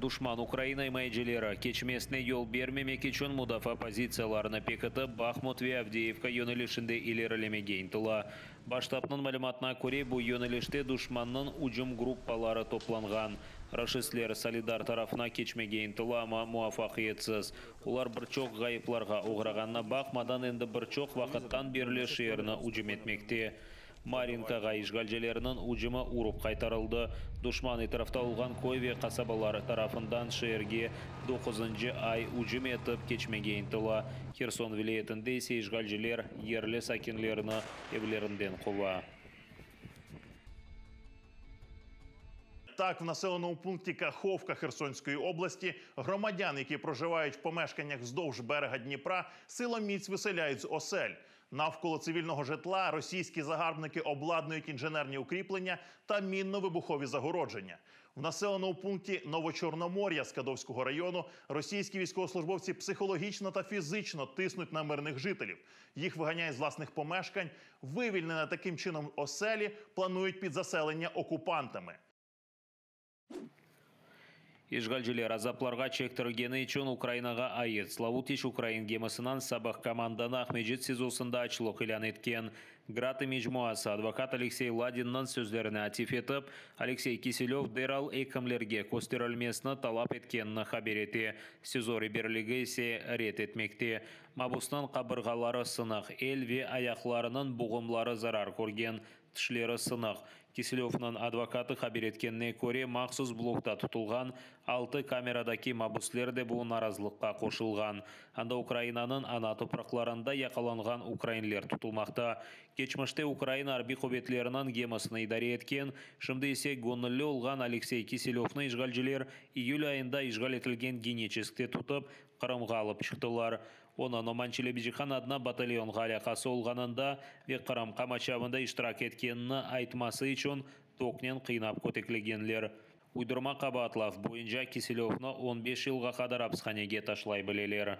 Duşman Ukraina imayecileri keçmesine yol bermemek içün mudafaa pozitsiyalarını pekitip, Bahmut ve Avdeyevka yönelişinde ilerilemege ıntıla. Baş ştabnıñ malümatına köre, bu yönelişte duşmannıñ ücüm gruppaları toplanğan. Raşistler Soledar tarafına keçmege ıntıla, amma muvafaqiyetsiz. Olar bir çoq ğayıplarğa oğrağanına baqmadan, endi bir çoq vaqıttan berli şeerni ücüm etmekte. Marinkağa işğalcilerniñ ücümi urıp qaytarıldı. Duşman etrafta olğan köy ve qasabalar tarafından şeerge doquzıncı ay ücüm etip keçmege ıntıla. Herson vilâyetinde ise işğalciler yerli sakinlerni evlerinden quva. Так, в населеному пункті Каховка Херсонської області громадян, які проживають в помешканнях вздовж берега Дніпра, силоміць виселяють з осель. Навколо цивільного житла російські загарбники обладнують інженерні укріплення та мінно-вибухові загородження. В населеному пункті Новочорномор'я Скадовського району російські військовослужбовці психологічно та фізично тиснуть на мирних жителів. Їх виганяють з власних помешкань, вивільнене таким чином оселі планують під заселення окупантами. İşğalciler azaplarğa çektirgeni içün Ukrainağa ait Slavutiç ukrain gemisiniñ sabıq komandanı Aqmescit SİZOsında açlıq ilân etken. Gratı mecmuası advokat Aleksey Ladinniñ sözlerine atif etip, Aleksey Kiselöv deral ekimlerge kösterilmesini talap etkenini haber ete, SİZO reberligi ise red etmekte. Mabusnıñ qabırğaları sınıq, el ve ayaqlarınıñ buğumları zarar körgen, Tişleri sınıq. Kiselövniñ advokatı haber etkenine köre, mahsus blokta tutulğan altı kameradaki mabüsler de bu narazılıqqa qoşulğan. Anda Ukrainanıñ ana topraqlarında yaqalanğan ukrainler tutulmaqta. Keçmişte Ukraina arbiy quvetleriniñ gemisini idare etken, şimdi ise göñülli olğan Aleksey Kiselövni işğalciler iyül ayında işğal etilgen Geniçeskte tutıp, Qırımğa alıp çıqtılar. Onı Noman Çelebicihan adına batalyonğa alâqası olğanında ve Qırım qamaçavında iştirak etkenini aytması içün toknen qıynap köteklegenler. Uydurma qabaatlav boyunca Kiselövni on beş yılğa qadar apishanege taşlay bileler.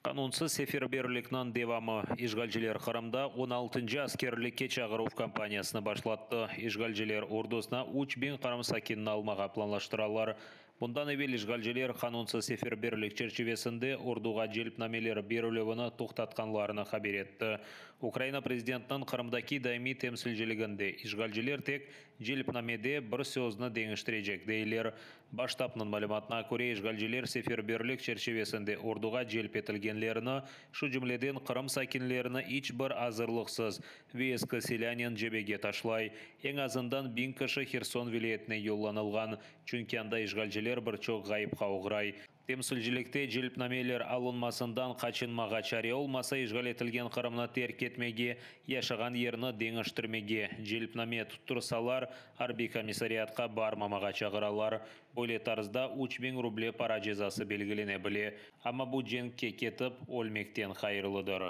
Qanunsız seferberlikniñ devamı. İşğalciler Qırımda on altıncı askerlikke çağıruv kampaniyasını başlattı. İşğalciler ordusına 3000 Qırım sakinini almağa planlaştıralar. Bundan evel işğalciler qanunsız seferberlik çerçivesinde orduğa celpnameler berilüvini toqtatqanlarını haber etti. Ukraina prezidentiniñ Qırımdaki daimiy temsilciliginde işğalciler tek celpnamede bir sözni deñiştirecek deyler. Baş ştabnıñ malümatına köre, işğalciler seferberlik çerçivesinde orduğa celp etilgenlerni, şu cümleden Qırım sakinlerini iç bir azırlıqsız ve eski silânen cebege taşlay. Eñ azından 1000 kişi Herson vilâyetine yollanılğan, çünki anda işğalciler bir çoq ğayıpqa oğray. Temsilcilikte celpnameler alınmasından qaçınmağa çare olmasa, işğal etilgen Qırımnı terk etmege, yaşağan yerini deñiştirmege, celpname tuttursalar, arbiy komissariatqa barmamağa çağıralar. Böyle tarzda 3000 ruble para cezası belgilene bile. Amma bu cenkke ketip, ölmekten hayırlıdır.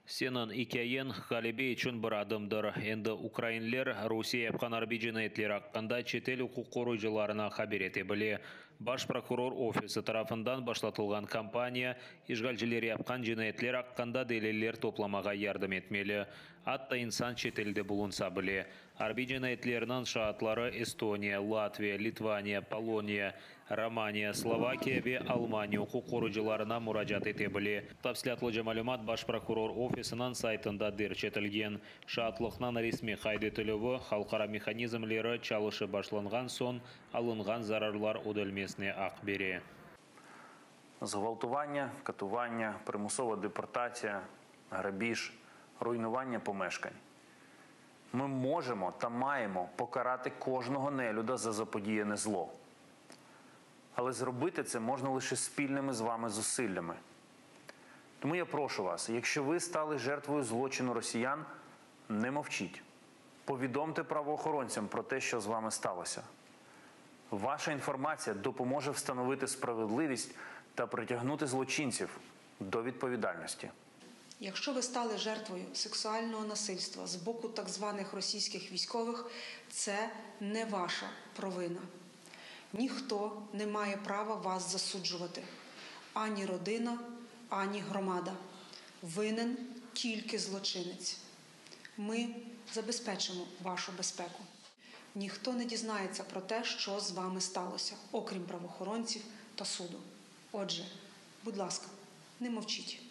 Seniñ ikâyeñ ğalebe içün bir adımdır. Endi ukrainler Rusiye yapqan arbiy cinayetleri aqqında çetel uquq qoruyıcılarına haber ete bile. Baş prokuror ofisi tarafından başlatılğan kampaniya işğalciler yapqan cinayetler aqqında deliller toplamağa yardım etmeli. Atta insan çetelde bulunsa bile. Arbiy cinayetlerniñ şaatları Estoniya, Latviya, Litvaniya, Poloniya, Romaniya, Slovakiya ve Almaniya uquq qoruyıcılarına muracaat ete bile. Tafsilâtlıca malümat Baş prokuror ofisiniñ saytında derc etilgen. Şaatlıqnıñ resmiy qayd etilüvi halqara mehanizmleri çalışıp başlanğan soñ alınğan zararlar ödelmesine aq bere. Зґвалтування, катування, примусова депортація, грабіж, руйнування помешкань. Ми можемо та маємо покарати кожного нелюда за заподіяне зло. Але зробити це можна лише спільними з вами зусиллями. Тому я прошу вас, якщо ви стали жертвою злочину росіян, не мовчіть. Повідомте правоохоронцям про те, що з вами сталося. Ваша інформація допоможе встановити справедливість та притягнути злочинців до відповідальності. Якщо ви стали жертвою сексуального насильства з боку так званих російських військових, це не ваша провина. Ніхто не має права вас засуджувати ані родина, ані громада. Винен тільки злочинець. Ми забезпечимо вашу безпеку. Ніхто не дізнається про те, що з вами сталося, окрім правоохоронців та суду. Отже, будь ласка, не мовчіть.